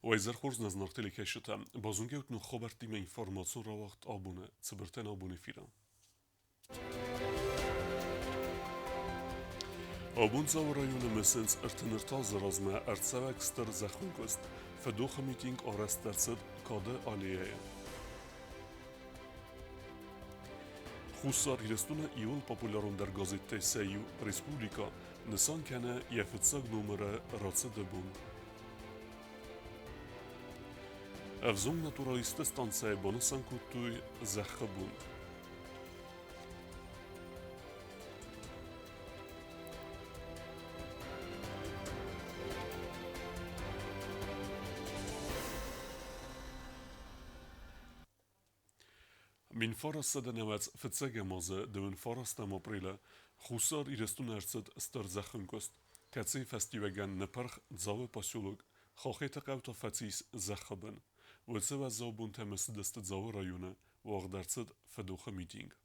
Уӕ изӕр хорз нӕ зынаргъ телекӕсджытӕ! Базонгӕ ут ног хабӕрттимӕ информацион рауагъд абоны цыбыртӕн абоны эфиры. Абон Дзауы районы мысынц 33 азы размӕ ӕрцӕуӕг стыр зӕххон куыст. Фыдохы митинг арӕзт ӕрцыд Кады аллеяйы. Хуссар Ирыстоны иууыл популярондӕр газеттӕй сӕ иу «Республика» нысан кӕны йӕ фыццаг номыры рацыды бон. Ӕвзонг натуралистты станцӕйы банысан кодтой Зӕххы бон. 1990 фыццӕгӕм азы 29 апрелы Хуссар Ирыстоны ӕрцыд стыр зӕххӕнкъуыст, кӕцыйы фӕстиуӕгӕн ныпырх Дзауы поселок Хохеты хъӕу та фӕцис зӕххы бын. Уыцы уӕззау бонтӕ мысыдысты Дзауы районы, уагъд ӕрцыд фыдохы митинг.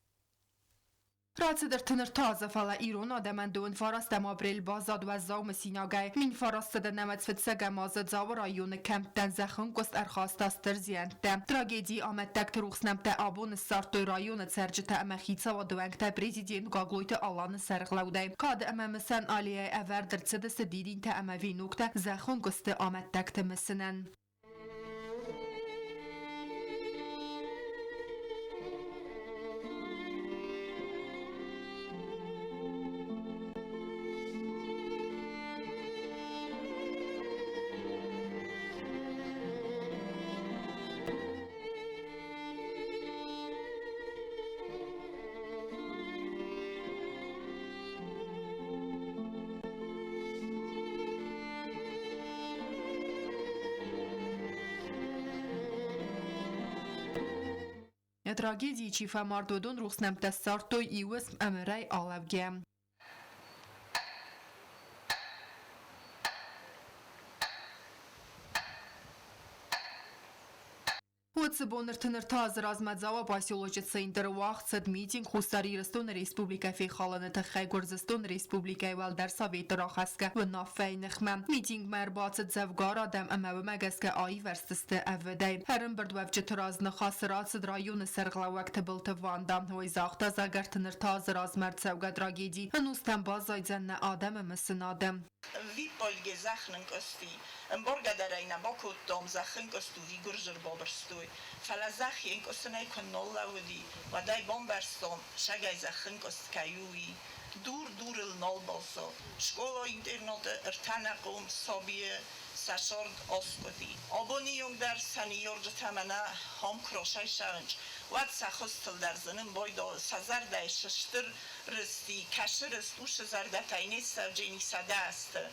Рацыд 33 азы, фӕлӕ ирон адӕмӕн 29 апрель баззад уӕззау мысинагӕй. 1995 азы Дзауы районы кӕмттӕн зӕххӕнкъуыст ӕрхаста стыр зиӕнттӕ. Трагедийы амӕттӕгты рухс нӕмттӕ абон ссардтой районы цӕрджытӕ ӕмӕ хицауады уӕнгтӕ президент Гаглойты Аланы сӕргълӕудӕй. Кад ӕмӕ мысӕн аллеяйы ӕвӕрд ӕрцыдысты дидинтӕ ӕмӕ веноктӕ зӕххӕнкъуысты амӕттӕгты мысынӕн. Трагедийы чи фӕмард, уыдон рухс нӕмттӕ ссардтой иу уысм ӕмырӕй алӕугӕ. Уыцы бон 33 азы размӕ Дзауы поселочы центры уагъд цыд митинг Хуссар Ирыстоны Республикӕ фехалыны тыххӕй Гуырдзыстоны Республикӕйы Уӕлдӕр Советы рахӕсгӕ уынаффӕйы ныхмӕ. Митингмӕ ӕрбацыд дзӕвгар адӕм ӕмӕ уымӕ гӕсгӕ аивӕрзтысты ӕвыдӕй. Ӕрӕмбырдуӕвджыты раз ныхасы рацыд районы сӕргълӕууӕг Тыбылты Ванда. Уый загъта, зӕгъгӕ, 33 азы размӕ ӕрцӕугӕ трагеди ӕнустӕм баззайдзӕн нӕ адӕмы мысынады. Виппайгӕ зӕххынкъуысти. Ӕмбаргӕ дӕр ӕй нӕ бакодтам, зӕххынкъуыст ӕви гуырдзы ӕрбабырстой. Фӕлӕ зӕхх йе нкъуысынӕй куы нал лӕууыди, уӕд ӕй бамбӕрстам, сагӕй зӕххынкъуыст кӕй у, уый. Дур дурыл нал баззад. Скъола-интернаты ӕртӕ ӕнахъом сабийы сӕ цард аскъуыди. Абоны онг дӕр сӕ ныййарджытӕ мӕнӕ ам куы расайсӕнч, уӕд сӕ хуызтыл дӕр зынын байдайы, сӕ зӕрдӕйы сыстыр рысти, кӕсы рыст усы зӕрдӕтӕй не ссӕвджени сӕдӕ азты.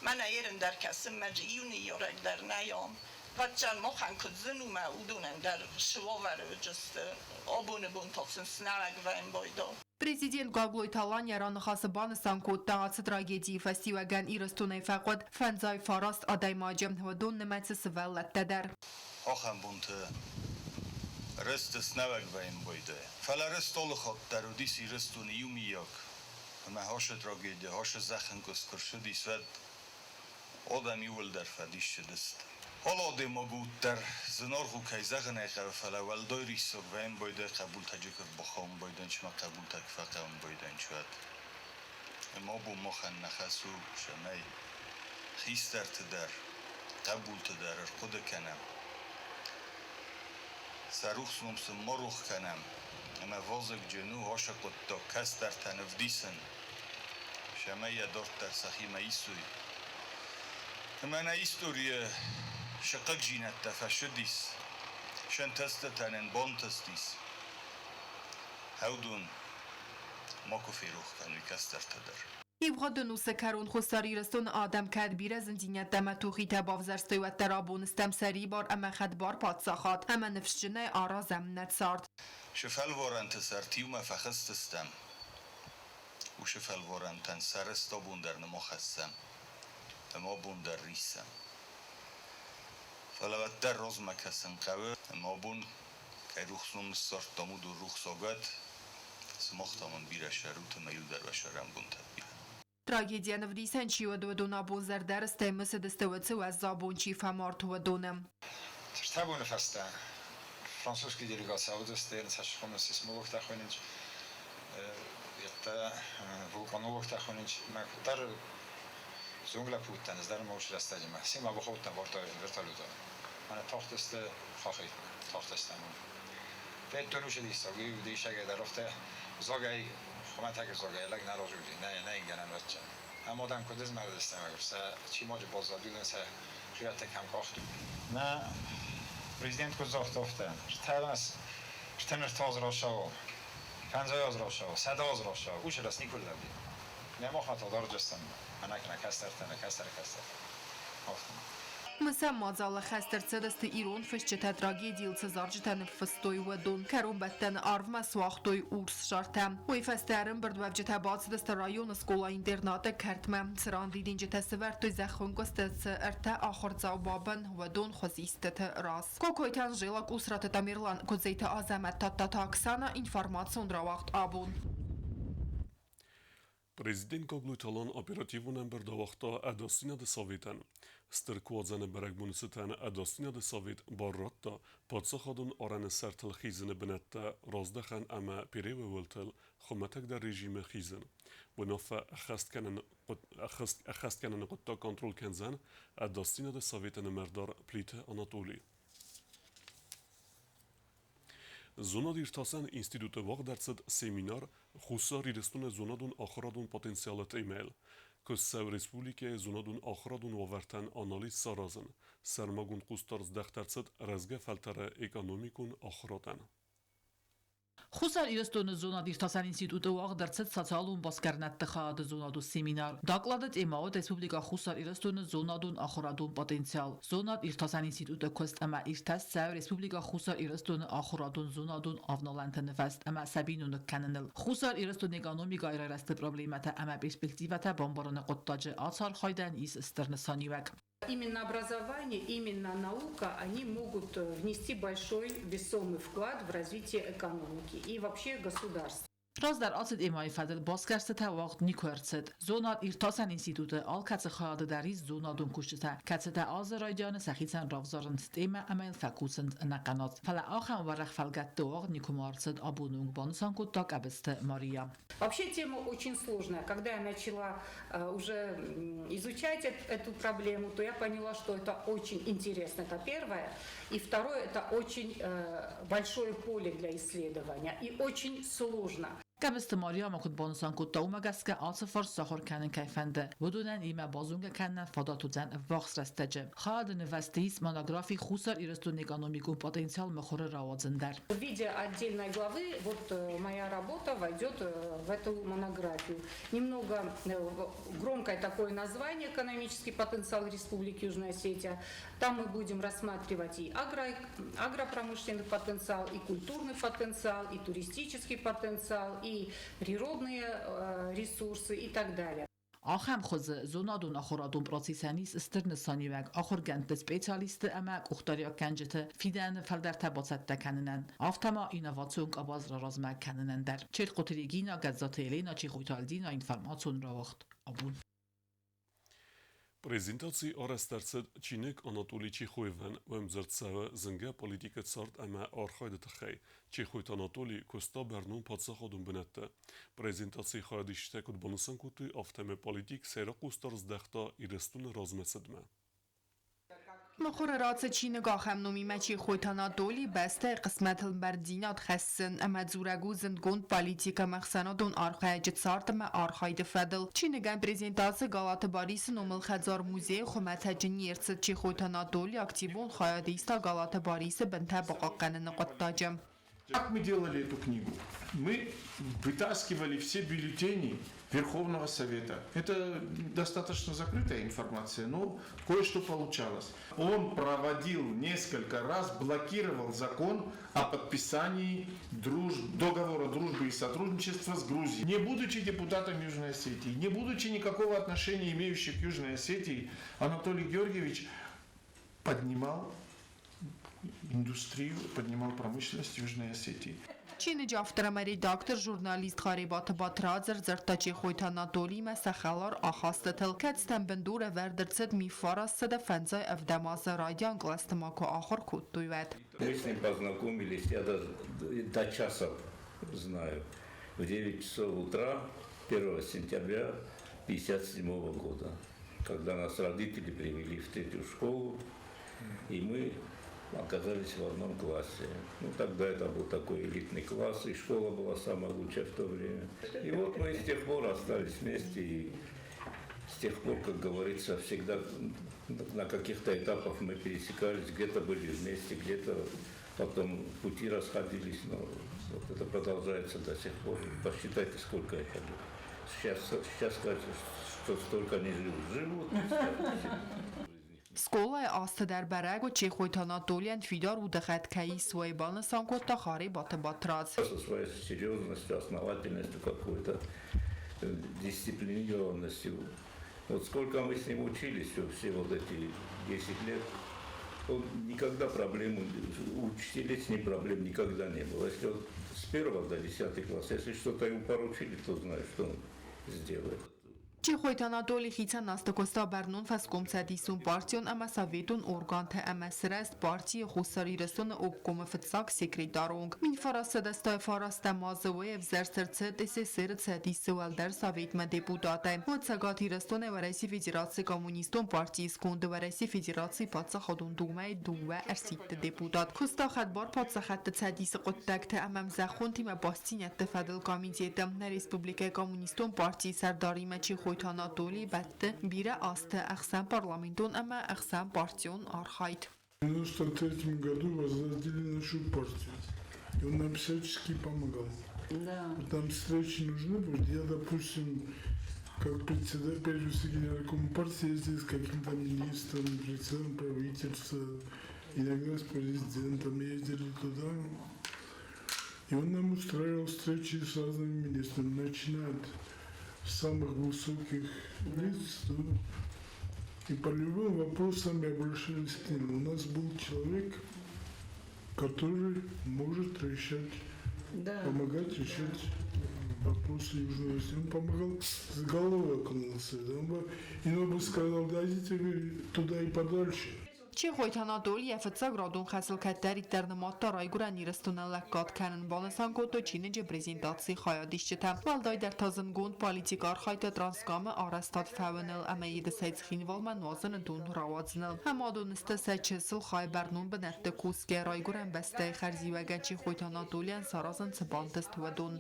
Мӕнӕ ерын дӕр кӕсынмӕ джы иу ныййарӕг дӕр нӕй ам. Вӕдджан махӕн куыд зын у мӕ уыдонӕн дӕр сывавӕры уыдысты. Абоны бон та сын снӕлӕг вӕййын байдал. Президент Гаглойты Алан йӕ раныхасы банысан кодта, ацы трагедийы фӕстиуӕгӕн Ирыстонӕй фӕхъуыд 59 адӕймаджы, уыдон нымӕцы сывӕллӕттӕ дӕр. Ахӕм бонты рӕзты снӕуӕг вӕййын байдайы. Фӕлӕ рӕзт алы хатт дӕр уыдис Ирыстоны иумийаг ӕмӕ ацы трагеди, ацы зӕххӕнкъуыст куы рцыдис, уӕд адӕм иууылдӕр фӕдис цыдысты. Алы адӕймаг уд дӕр зынаргъ у, кӕй зӕгъын ӕй хъӕуы, фӕлӕ уӕлдай риссаг вӕййын байдайы хъӕбултӕджы куы рбахауын байдайынц ӕмӕ хъӕбултӕ куы фӕхъӕуын байдайынц, уӕд. Ӕмӕ абон махӕн нӕ хӕс у, цӕмӕй хистӕрты дӕр, хъӕбулты дӕр ӕрхъуыды кӕнӕм, сӕ рухс ном сын ма рох кӕнӕм ӕмӕ вазыгджын у ацы хъуыддаг кӕстӕртӕн ӕвдисын, цӕмӕй йӕ дарддӕр сӕхимӕ исой. Ӕмӕ нӕ историйы цы хъыгдзинӕдтӕ фӕцыдис, се нтыстытӕ нын бантыстис, уыдон макуы ферох кӕной кӕстӕртӕ дӕр. Ивгъуыд ӕнусы кӕрон Хуссар Ирыстоны адӕм кӕд бирӕ зындзинӕдтӕ ӕмӕ тухитӕ бавзӕрстой, уӕддӕр абон стӕм сӕрибар ӕмӕ хӕдбар паддзахад ӕмӕ ныфсджынӕй аразӕм нӕ цард. Цы фӕлварӕнты сӕрты иумӕ фӕхызтыстӕм, уыцы фӕлварӕнтӕн сӕ рыст абон дӕр нӕма хӕссӕм ӕмӕ абон дӕр риссӕм. Фӕлӕ уӕддӕр размӕ кӕсын хъӕуы ӕмӕ абон кӕй рухс ном ссардтам, уыдон рухсагад, сымах та мын бирӕ сӕрут ӕмӕ иу дӕр уӕ сӕрӕнбонтӕ бирӕ. Трагедийӕн ӕвдисӕн чи уыд, уыдон абон зӕрдӕрыстӕй мысыдысты уыцы уӕззау бон чи фӕмард, уыдоны. Ӕртӕ боны фӕстӕ французский делегаци уыдысты, сӕ хонынц сейсмологтӕ хонынц, вулканологтӕ хонынц. Мӕ куыддӕр зонг лӕппу уыдтӕн, ӕз дӕр ма уыцы рӕстӕджы семӕ бахаудтӕн вертолеты. Мӕнӕ тахтысты хохӕй, тахтыстӕм. Федтон уыцы диссаг, уый диссагӕй дӕр афтӕ зогӕй, хуымӕтӕг зогӕй лӕг нӕ разуыди, нӕ, нӕ ингӕнӕн вӕццӕн. Ӕм адӕм куыд змӕлыдысты, сӕ чи маджы баззад, уыдон сӕ хиуӕттӕ кӕм къахтой. Нӕ президент куыд загъта, афтӕ ӕртын ӕртӕ азы рацӕуа, 50 азы рацӕуа, 100 азы рацӕуа, уыцы раз никуы лӕууы. Нӕ махмӕ та дарджыстӕм, мӕнӕ кӕнӕ кӕстӕртӕ, нӕ кӕстӕры кӕстӕртӕ. Афтӕ. Мысӕн мадзалы хӕст ӕрцыдысты ирон фысджытӕ трагедийыл цы зарджытӕ ныффыстой, уыдон. Кӕронбӕттӕны арвмӕ суагътой урс шартӕ. Уый фӕстӕ ӕрӕмбырдуӕвджытӕ бацыдысты районы скъола-интернаты кӕртмӕ, цыран дидинджытӕ сӕвӕрдтой зӕххынкъуысты цы ӕртӕ ахуырдзау бабын, уыдон хуызистыты раз. Кокойты Анжела, Къусраты Тамерлан, Куыдзеты Азӕмӕт, Тадтаты Оксана, информацион рауагъд «Абон». Президент Гаглойты Алан оперативон ӕмбырд ауагъта Ӕдасдзинады советӕн. Стыр Куадзӕны бӕрӕгбоны цытӕн Ӕдасдзинады совет бар радта паддзахадон арӕны сӕртыл хизыны бынӕттӕ раздӕхӕн ӕмӕ Перевы уылтыл хуымӕтӕгдӕр режимы хизын. Уынаффӕ ӕххӕст кӕныны хъуыддаг контроль кӕндзӕн Ӕдасдзинады советы нымӕрдар Плиты Анатолий. Зонад-иртасӕн институты уагъд ӕрцыд семинар Хуссар Ирыстоны зонадон ахуырадон потенциалы темӕйыл. Куыст цӕуы республикӕйы зонадон ахуырадон уавӕртӕн анализ саразын, сӕрмагонд хъусдард здӕхт ӕрцыд рӕзгӕ фӕлтӕры экономикон ахуырадӕн. Хуссар Ирыстоны зонад-иртасӕн институты уагъд ӕрцыд социалон басгарынӕдты хайады зонадон семинар. Доклады темӕ уыд Республикӕ Хуссар Ирыстоны зонадон-ахуырадон потенциал. Зонад-иртасӕн институты куыст ӕмӕ иртӕст цӕуы Республикӕ Хуссар Ирыстоны ахуырадон-зонадон авналӕнты нывӕзт ӕмӕ сӕ биноныг кӕныныл. Хуссар Ирыстоны экономикӕйы райрӕзты проблемӕтӕ ӕмӕ перспективӕтӕ бамбарыны хъуыддаджы ацархайдӕн ис стыр нысаниуӕг. Именно образование, именно наука, они могут внести большой весомый вклад в развитие экономики и вообще государства. Раздӕр ацы темӕйы фӕдыл басгӕрстытӕ уагъд никуы ӕрцыд. Зонад-иртасӕн институты алкӕцы хайады дӕр ис зонадон кусджытӕ, кӕцытӕ азы райдианы сӕхицӕн равзарынц темӕ ӕмӕ йыл фӕкусынц ӕнӕхъӕн аз. Фӕлӕ ахӕм уӕрӕх фӕлгӕтты уагъд никуыма ӕрцыд абоны онг, банысан кодта Къӕбысты Мария. Вообще тема очень сложная. Когда я начала уже изучать эту проблему, то я поняла, что это очень интересно. Это первое. И второе, это очень большое поле для исследования и очень сложно. Къӕбысты Мария ма куыд банысан кодта, уымӕ гӕсгӕ ацы фарст сахуыр кӕнын кӕй фӕнды, уыдонӕн имӕ базонгӕ кӕнынӕн фадат уыдзӕн ӕввахс рӕстӕджы. Хайады нывӕзты ис монографи Хуссар Ирыстоны экономикон потенциал мыхуыры рауадзын дӕр. В виде отдельной главы вот моя работа войдет в эту монографию. Немного громкое такое название «Экономический потенциал Республики Южная Осетия». Там мы будем рассматривать и агропромышленный потенциал, и культурный потенциал, и туристический потенциал, и природные ресурсы и так далее. Ахӕм хуызы зонадон ахуырадон процессӕн ис стыр нысаниуӕг ахуыргӕндты, специалистты ӕмӕ къухдариуӕггӕнджыты фидӕны фӕлтӕртӕ бацӕттӕ кӕнынӕн, афтӕ ма инновацион къабаз раразмӕ кӕнынӕн дӕр. Чертхъоты Регина, Гӕззаты Елена, Чехойты Альдина, информацион рауагъд «Абон». Презентаци арӕзт ӕрцыд чиныг Анатолий Чехоевӕн, уым дзырд цӕуы зынгӕ политикы цард ӕмӕ архайды тыххӕй. Чехойты Анатолий куыста бӕрнон паддзахадон бынӕтты. Презентацийы хайадисджытӕ куыд банысан кодтой, афтӕмӕй политик сӕйраг хъусдард здӕхта Ирыстоны размӕцыдмӕ. Мыхуыры рацыд чиныг ахӕм номимӕ Чехойты Анатолий бӕстӕйы хъысмӕтыл бӕрндзинад хӕссы ӕмӕ дзурӕг у зындгонд политик ӕмӕ ӕхсӕнадон архайӕджы цард ӕмӕ архайды фӕдыл. Чиныгӕн презентаци Галаты Барисы номыл хӕдзар-музейы хуымӕтӕджы не рцыд. Чехойты Анатолий активон хайад иста Галаты Барисы бынтӕ бахъахъхъӕныны хъуыддаджы. Как мы делали эту книгу? Мы вытаскивали все бюллетени Верховного Совета. Это достаточно закрытая информация, но кое-что получалось. Он проводил несколько раз, блокировал закон о подписании договора дружбы и сотрудничества с Грузией. Не будучи депутатом Южной Осетии, не будучи никакого отношения имеющим к Южной Осетии, Анатолий Георгиевич поднимал индустрию, поднимал промышленность Южной Осетии. Чиныджы автор ӕмӕ редактор, журналист Харебаты Батрадз ӕрдзырдта Чехойты Анатолиимӕ сӕ хӕлар ахастытыл, кӕцытӕн бындур ӕвӕрд ӕрцыд 1957 азы райдиан кълӕсты ма куы ахуыр кодтой, уӕд. Мы с ним познакомились, я даже до часа знаю, в 9 часов утра 1 сентября 1957 года, когда нас родители привели в третью школу, и мы оказались в одном классе. Ну, тогда это был такой элитный класс, и школа была самая лучшая в то время. И вот мы с тех пор остались вместе, и с тех пор, как говорится, всегда на каких-то этапах мы пересекались, где-то были вместе, где-то потом пути расходились, но вот это продолжается до сих пор. Посчитайте, сколько это было. Сейчас кажется, что столько не живут. Живут. Скъолайы азты дӕр бӕрӕг уыд, Чехойты Анатолийӕн фидар удыгъӕд кӕй ис, уый, банысан кодта Харебаты Батрадз. Со своей серьезностью, основательностью какой-то, дисциплинированностью. Вот сколько мы с ним учились, все вот эти 10 лет, он никогда проблем, у учителей с ним проблем никогда не было. Если вот с первого до 10 класса, если что-то ему поручили, то знает, что он сделает. Чехойты Анатоли хицӕн азты куыста бӕрнон фӕскомцӕдисон партион ӕмӕ советон органты ӕмӕ сырӕзт партийы Хуссар Ирыстоны обкомы фыццаг секретары онг. 1989 азы уый ӕвзӕрст ӕрцыд СССР-ы Цӕдисы Уӕлдӕр Советмӕ депутатӕй. Уӕд Цӕгат Ирыстонӕй Уӕрӕсейы Федерацийы Коммунистон партийы сконды Уӕрӕсейы Федерацийы Паддзахадон Думӕйы дыууӕ ӕрсидты депутат. Куыста Хӕдбар Паддзахӕдты Цӕдисы хъуыддӕгты ӕмӕ ӕмзӕххонтимӕ бастдзинӕдты фӕдыл комитеты. Нӕ республикӕйы Коммунистон партийы сӕрдаримӕ Чехойты Анатолий бӕтты бирӕ азты ӕхсӕнпарламентон ӕмӕ ӕхсӕнпартион архайд. В 1993 году возродили нашу партию. И он нам всячески помогал. Вот нам встречи нужны были. Я, допустим, как председатель, первый секретарь Компартии ездил с каким-то министром, председателем правительства, иногда с президентом ездили туда. И он нам устраивал встречи с разными министрами, начиная от самых высоких лиц, ну, и по любым вопросам мы обращались к нему. У нас был человек, который может решать, помогать решать вопросы Южной Осетии. Он помогал, с головой окунулся. Он бы сказал, да идите вы туда и подальше. Чехойты Анатоли йӕ фыццаградон хӕсыл кӕддӕриддӕр нымадта Райгуырӕн Ирыстонӕн лӕггад кӕнын, банысан кодтой чиныджы презентацийы хайадисджытӕ. Уӕлдайдӕр та зындгонд политик архайдта Транскамы арӕзтад фӕуыныл ӕмӕ Едысӕй Цхинвалмӕ нуазыны дон рауадзыныл. Ӕмӕ адон сты сӕ чысыл хай бӕрнон бынӕтты кусгӕ Райгуырӕн бӕстӕйы хӕрзиуӕгӕн Чехойты Анатолийӕн саразын цы бантыст, уыдон.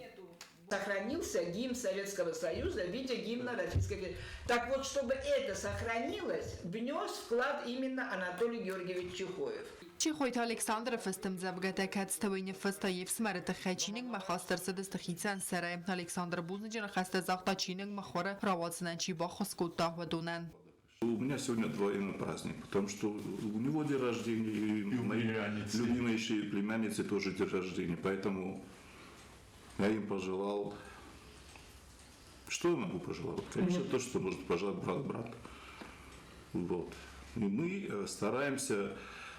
Сохранился гимн Советского Союза в виде гимна Российской Федерации. Так вот, чтобы это сохранилось, внес вклад именно Анатолий Георгиевич Чехоев. Чехойты Александры фыст ӕмдзӕвгӕтӕ, кӕцытӕ уый ныффыста йе фсымӕры тыххӕй, чиныгмӕ хаст ӕрцыдысты хицӕн сӕрӕй. Александр бузныджы ныхӕстӕ загъта, чиныг мыхуыры рауадзынӕн чи баххуыс кодта, уыдонӕн. У меня сегодня двойной праздник, потому что у него день рождения, и у моей любимейшей племянницы тоже день рождения. Поэтому я им пожелал. Что я могу пожелать? Конечно, то, что может пожелать брат брату. Вот. И мы стараемся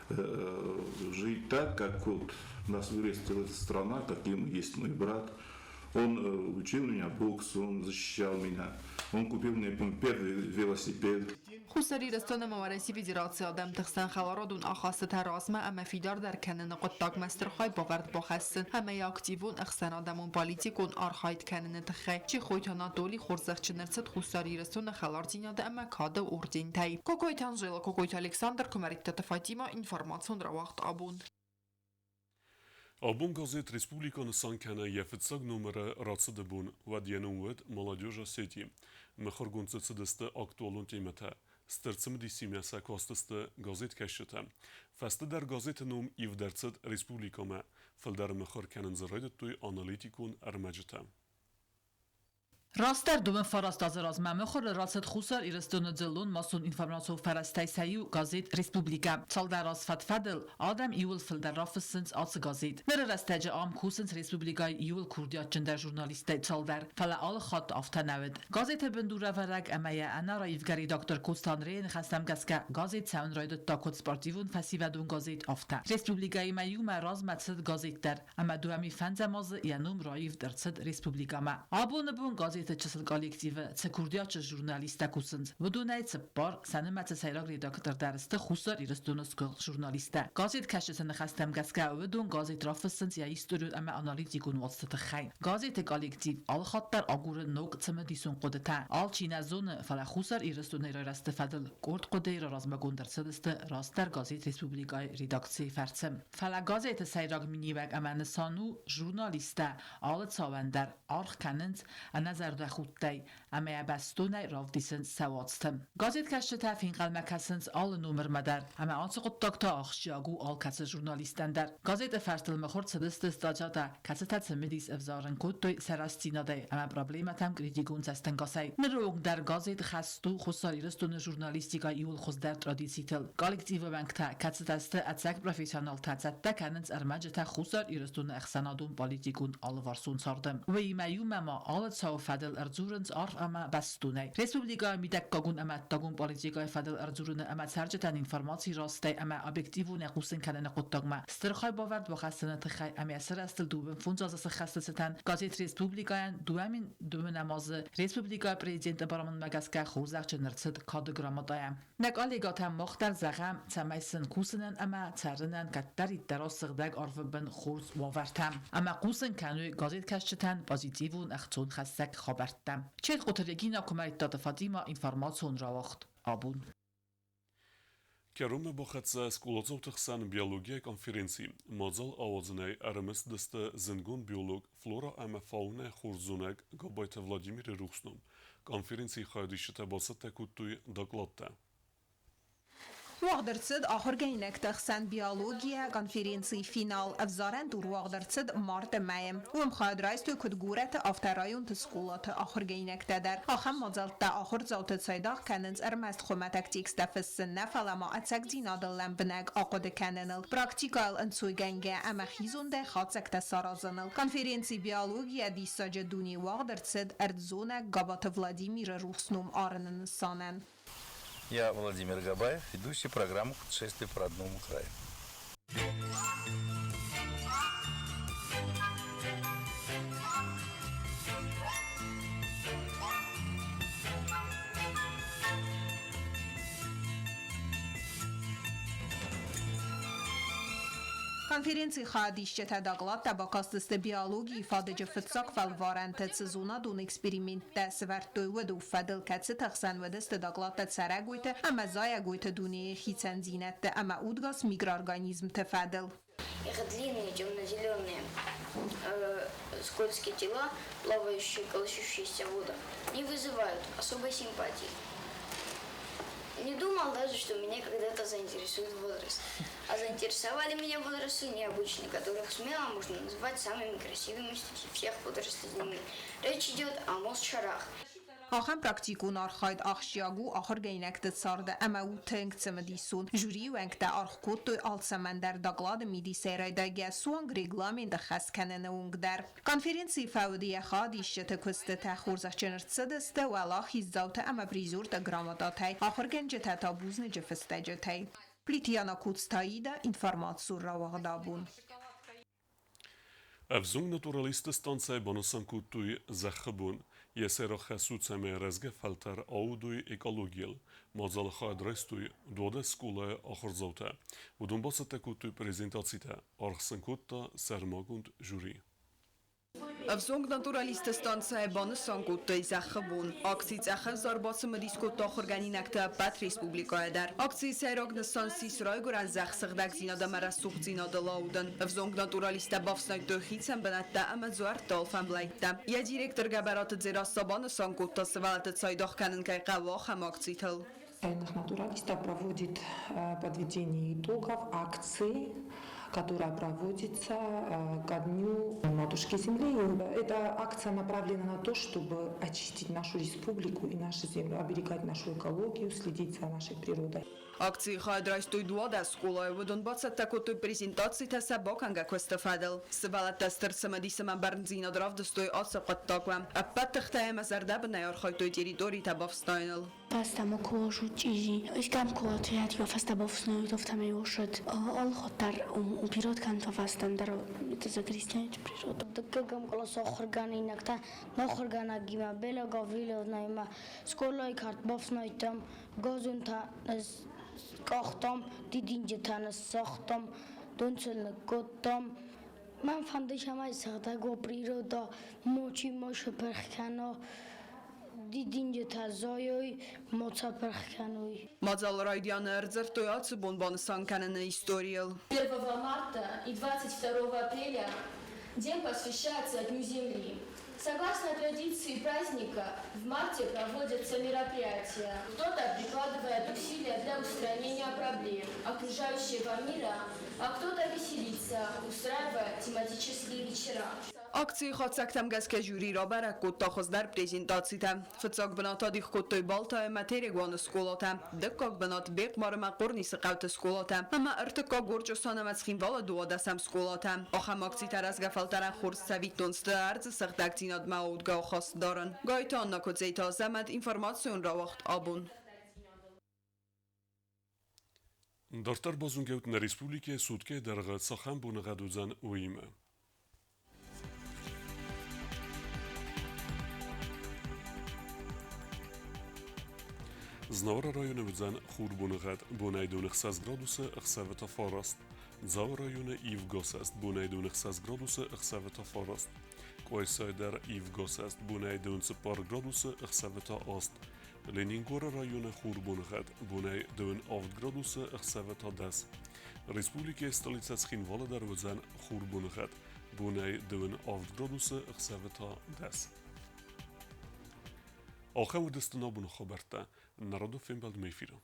жить так, как вот нас вырастила эта страна, каким есть мой брат. Он учил меня боксу, он защищал меня. Он купил мне, помню, первый велосипед. Хуссар Ирыстон ӕмӕ Уӕрӕсейы Федерацийы адӕмты хсӕн хӕларадон ахастытӕ размӕ ӕмӕ фидардӕр кӕныны хъуыддагмӕ стыр хайбавӕрд бахӕссын ӕмӕ йӕ активон ӕхсӕнадӕмон политикон архайд кӕныны тыххӕй Чехойты Анатоли хорзӕхджын ӕрцыд Хуссар Ирыстоны хӕлардзинады ӕмӕ кады ордентӕй. Кокойты Анжела, Кокойты Александр, Куымӕридтаты Фатимӕ, информацион рауагъд Абон. Абон газет «Республика» нысан кӕны йӕ фыццаг номыры рацыды бон, уӕд йӕ ном уыд «Молодежь Осетии». Мыхуыргонд дзы цыдысты актуалон темӕтӕ. Стыр цымыдисимӕ сӕ кастысты газеткӕсджытӕ. Фӕстӕдӕр газеты ном ивд ӕрцыд «Республикӕ»-мӕ. Фылдӕр мыхуыр кӕнын дзы райдыдтой аналитикон ӕрмӕджытӕ. Растдӕр дыууын фараст азы размӕ мыхуыры рацыд Хуссар Ирыстоны дзыллон массон информацион фӕрӕзтӕй сӕ иу газет «Республикӕ». Цалдӕр аз фӕд-фӕдыл адӕм иууыл фылдӕр рафыссынц ацы газет. Ныры рӕстӕджы ам кусынц республикӕйы иууыл курдиатджындӕр журналисттӕй цалдӕр, фӕлӕ алы хатт афтӕ нӕ уыд. Газеты бындурӕвӕрӕг ӕмӕ йӕ ӕнӕраивгӕ редактор Коцты Андрейы ныхӕстӕм гӕсгӕ газет цӕуын райдыдта куыд спортивон фӕсивӕдон газет, афтӕ. Республикӕимӕ иумӕ размӕ цыд газет дӕр. Ӕмӕ дыууӕ фӕндзӕм азы йӕ ном раивд ӕрцыд республикӕмӕ. Абоны бон газеты чысыл коллективы цы курдиатджын журналисттӕ кусынц, уыдонӕй цыппар, сӕ нымӕцы сӕйраг редактор дӕр сты Хуссар Ирыстоны сгуыхт журналисттӕ. Газеткӕсджыты ныхӕстӕм гӕсгӕ уыдон газет рафыссынц йӕ историон ӕмӕ аналитикон уацты тыххӕй. Газеты коллектив алыхатт дӕр агуры ног цымыдисон хъуыдытӕ. Алчи нӕ зоны, фӕлӕ Хуссар Ирыстоны райрӕзты фӕдыл къорд хъуыдыйы размӕгонд ӕрцыдысты растдӕр газет республикӕйы редакцийы фӕрцы. Фӕлӕ газеты сӕйраг миниуӕг ӕмӕ нысан у, журналисттӕ алы цауӕн дӕр аргъ кӕнынц ӕнӕзӕрдӕхудтӕй ӕмӕ йӕ бӕстонӕй равдисынц сӕ уацты. Газеткӕсджытӕ фенхъӕлмӕ кӕсынц алы номырмӕ дӕр, ӕмӕ ацы хъуыддаг та ахсджиаг у алкӕцы журналистӕн дӕр. Газеты фӕрстыл мыхуыр цыдысты статьятӕ, кӕцытӕ цымыдис ӕвзарын кодтой сӕ рӕстдзинадӕй ӕмӕ проблемӕтӕм критикон цӕстӕнгасӕй. Ныры онг дӕр газет хӕст у Хуссар Ирыстоны журналистикӕйы иууыл хуыздӕр традицитыл. Коллективы уӕнгтӕ, кӕцытӕ сты ӕцӕг профессионалтӕ, цӕттӕ кӕнынц ӕрмӕджытӕ Хуссар Ирыстоны ӕхсӕнадон-политикон алыварсон царды. Уыимӕ иумӕ ма алы цауы фӕдыл ӕрдзурынц арф ӕмӕ бӕстонӕй. Республикӕйы мидӕггагон ӕмӕ ӕддагон политикӕйы фӕдыл ӕрдзурыны ӕмӕ цӕрджытӕн информаци растӕй ӕмӕ объективонӕй хъусын кӕныны хъуыддагмӕ стыр хайбавӕрд бахӕссыны тыххӕй ӕмӕ сырӕзтыл 25 азы сыххӕсты цытӕн газет «Республикӕйӕн 2002 азы республикӕйы президенты барамындмӕ гӕсгӕ хорзӕхджын ӕрцыд кады грамотӕйӕ. Нӕ коллегӕтӕм мах дӕр зӕгъӕм, цӕмӕй сын кусынӕн ӕмӕ цӕрынӕн кӕддӕриддӕр сыгъдӕг арвы бын хорз уавӕртӕ ӕмӕ хъусын кӕной газеткӕсджытӕн позитивон ӕхцонхӕссӕг хабӕрттӕ. Четкъуты Регина Куымӕридтаты Фатимӕ информацион рауагъд абон. Кӕронмӕ бахӕццӕ скъоладзауты хсӕн биологийӕ конференци. Мадзал ауадзынӕй ӕрымысыдысты зындгонд биолог, флора ӕмӕ фаунӕ хорззонӕг Габайты Владимиры рухс ном. Конференцийы хайадисджытӕ бацӕттӕ кодтой докладтӕ. Уагъд ӕрцыд ахуыргӕнинӕгты хсӕн биологийӕ конференцийы финал. Ӕвзарӕн тур уагъд ӕрцыд марты мӕйы. Уым хайад райстой куыд горӕты, афтӕ районты скъолаты ахуыргӕнинӕгтӕ дӕр. Ахӕм мадзӕлттӕ ахуырдзауты цайдагъ кӕнынц ӕрмӕст хуымӕтӕг тексттӕ фыссын нӕ, фӕлӕ ма ӕцӕгдзинадыл лӕмбынӕг ахъуыды кӕныныл, практикӕйыл ӕнцойгӕнгӕ ӕмӕ хизондӕй хатдзӕгтӕ саразыныл. Конференци «Биология диссаджы дуне» уагъд ӕрцыд ӕрдззонӕг Габаты Владимиры рухс ном арыны нысанӕн. Я Владимир Габаев, ведущий программу «Путешествие по родному краю». Конференцийы хайадисджытӕ докладтӕ бакастысты биологийы фадыджы фыццаг фӕлварӕнты цы зонадон эксперименттӕ сӕвӕрдтой, уыдон фӕдыл, кӕцыты хсӕн уыдысты докладтӕ цӕрӕгойты ӕмӕ зайӕгойты дунейы хицӕндзинӕдты ӕмӕ удгас микроорганизмты фӕдыл. Их длинные темно-зеленые скользкие тела, плавающие, колышущиеся в водах, не вызывают особой симпатии. Не думал даже, что меня когда-то заинтересует водоросли. А заинтересовали меня водоросли необычные, которых смело можно назвать самыми красивыми среди всех водорослей Земли. Речь идет о мосшарах. Ахӕм практикон архайд ахсджиаг у ахуыргӕнинӕгты царды ӕмӕ у тынг цымыдисон. Жюрийы уӕнгтӕ аргъ кодтой алцӕмӕн дӕр доклады мидисӕй райдайгӕ суанг регламент ӕххӕст кӕныны онг дӕр. Конференцийы фӕуды йӕ хайадисджыты куыстытӕ хорзӕхджын ӕрцыдысты уӕлахиздзаутӕ ӕмӕ призертӕ грамотатӕй, ахуыргӕнджытӕ та бузныджы фыстӕджытӕй. Плитьяна Куцтаида, информацион рауагъд абон. Ӕвзонг натуралистты станцӕйы банысан кодтой Зӕххы бон. Йӕ сӕйраг хӕс у, цӕмӕй рӕзгӕ фӕлтӕр аудой экологийыл. Мадзалы хайад райстой 12 скъолайы ахуырдзаутӕ. Уыдон бацӕттӕ кодтой презентацитӕ, аргъ сын кодта сӕрмагонд жюри. Ӕвзонг натуралистты станцӕйы банысан кодтой Зӕххы бон. Акци Цъӕх ӕвзар бацымыдис кодта ахуыргӕнинӕгты ӕппӕт республикӕйӕ дӕр. Акцийы сӕйраг нысан ссис райгуырӕн зӕхх сыгъдӕгдзинад ӕмӕ рӕсугъддзинадыл аудын. Ӕвзонг натуралисттӕ бафснайдтой хицӕн бынӕттӕ ӕмӕ дзуӕртты алфӕмблӕйттӕ. Йӕ директор Гӕбӕраты Дзерассӕ банысан кодта, сывӕллӕтты цайдагъ кӕнын кӕй хъӕуы ахӕм акцитыл. Тайных натуралистов проводит подведение итогов акции. которая проводится ко Дню Матушки Земли. Эта акция направлена на то, чтобы очистить нашу республику и нашу землю, оберегать нашу экологию, следить за нашей природой. Акцийы хайад райстой 12 скъолайы, уыдон бацӕттӕ кодтой презентацитӕ сӕ бакӕнгӕ куысты фӕдыл. Сывӕллӕттӕ стыр цымыдис ӕмӕ бӕрндзинад равдыстой ацы хъуыддагмӕ. Ӕппӕт тыхтӕй ӕмӕ зӕрдӕбынӕй архайдтой территоритӕ бафснайыныл. Фӕстӕмӕ куы чъизи, искӕм куы ответ фӕстӕ бафснайут, афтӕмӕй осыд. Алыхатт дӕр убират кӕнын фӕстӕ ӕндӕр это загрязняет природу. Дыккӕгӕм къласы ахуыргӕнинӕгтӕ нӕ ахуыргӕнӕгимӕ Белла Гавриловнаимӕ скъолайы кӕрт бафснайдтам, газонтӕ скъахтам, дидинджытӕ ныссагътам, дон сыл ныккодтам. Мӕн фӕнды, цӕмӕй сыгъдӕг уа природа, мачи ма сыпырх кӕна, дидинджытӕ зайой, ма сӕ пырх кӕной. Мадзалы райдианы ӕрдзырдтой ацы бон банысан кӕныны историйыл. 1 марта и 22 апреля день посвящается Дню Земли. Согласно традиции праздника, в марте проводятся мероприятия. Кто-то прикладывает усилия для устранения проблем окружающего мира, а кто-то веселится, устраивая тематические вечера. Акцийы хатдзӕгтӕм гӕсгӕ жюри рабӕрӕг кодта хуыздӕр презентацитӕ. Фыццаг бынат адих кодтой Балта ӕмӕ Терегуаны скъолатӕ, дыккаг бынат Бехъмар ӕмӕ Хъорнисы хъӕуты скъолатӕ ӕмӕ ӕртыккаг Орчъосан ӕмӕ Цхинвалы 12-ӕм скъолатӕ. Ахӕм акцитӕ рӕзгӕ фӕлтӕрӕн хорз цӕвиттон сты ӕрдзы сыгъдӕгдзинадмӕ аудгӕ ахаст дарын. Гайты Анна, Куыдзейты Азӕмӕт, информацион рауагъд Абон. Дарддӕр базонгӕут нӕ республикӕйы суткӕйы дӕргъы цахӕм боныгъӕд уыдзӕн, уыимӕ. Знауыры районы уыдзӕн хурбоныгъӕд, бонӕй доны 6 градусы, ӕхсӕвы та 9. Дзауы районы ивгосӕст, бонӕй доны 6 градусы, ӕхсӕвы та 9. Къуайсайы дӕр ивгосӕст, бонӕй дон 4 градусы, ӕхсӕвы та 8. Ленингоры районы хурбоныгъӕд, бонӕй дон 7 градусы, ӕхсӕвы та 10. Республикӕйы столицӕ Цхинвалы дӕр уыдзӕн хурбоныгъӕд, бонӕй дон 7 градусы, ӕхсӕвы та 10. Ахӕм уыдысты нӕ абоны хабӕрттӕ. Народы фембӕлдмӕ эфиры.